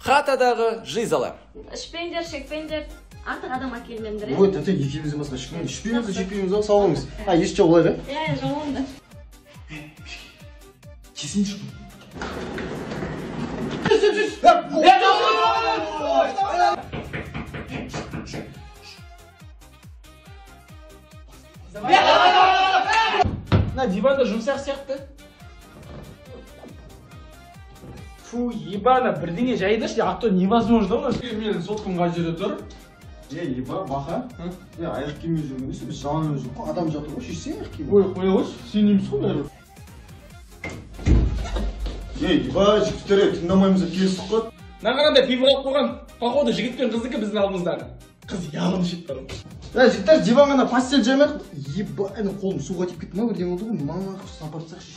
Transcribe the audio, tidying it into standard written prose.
Хатадағы жизалар. Ішпеңдер, шекпеңдер, артық адам әкелмеңдер. Ой, тәте, екеумізден басқа ешкім ішпейміз, шекпейміз, сау болыңыз. А, еш жоқ олай, иә? Иә, жауыңдар. Кесейінші. Мына диванда жұмсақ сияқты. Фу, ебана, бірдеңе жайдыршы, а то невозможно у нас. Менің соткам қай жерде тұр? Е, еба, баха. Е, аяқ киіммен жүрген емес, біз жалаң жүрміз ғой, адам жатыр ғой, шешсең аяқ киім. Ой, қоя қойшы, сен емес қой бәрібір. Е, еба, жігіттер, тыңдамаймыз деп келістік қой. Мына қараңдар, пиво алып қойған. Походу, жігіт пен қыздікі біздің алдымыздағы. Қыз явно ішіп тұр. Е, жігіттер, диванға ана постель жаймайық. Еба, ана қолым суға тиіп кетті ма, бірдеңе болды ғой, мама, апарып тастайықшы.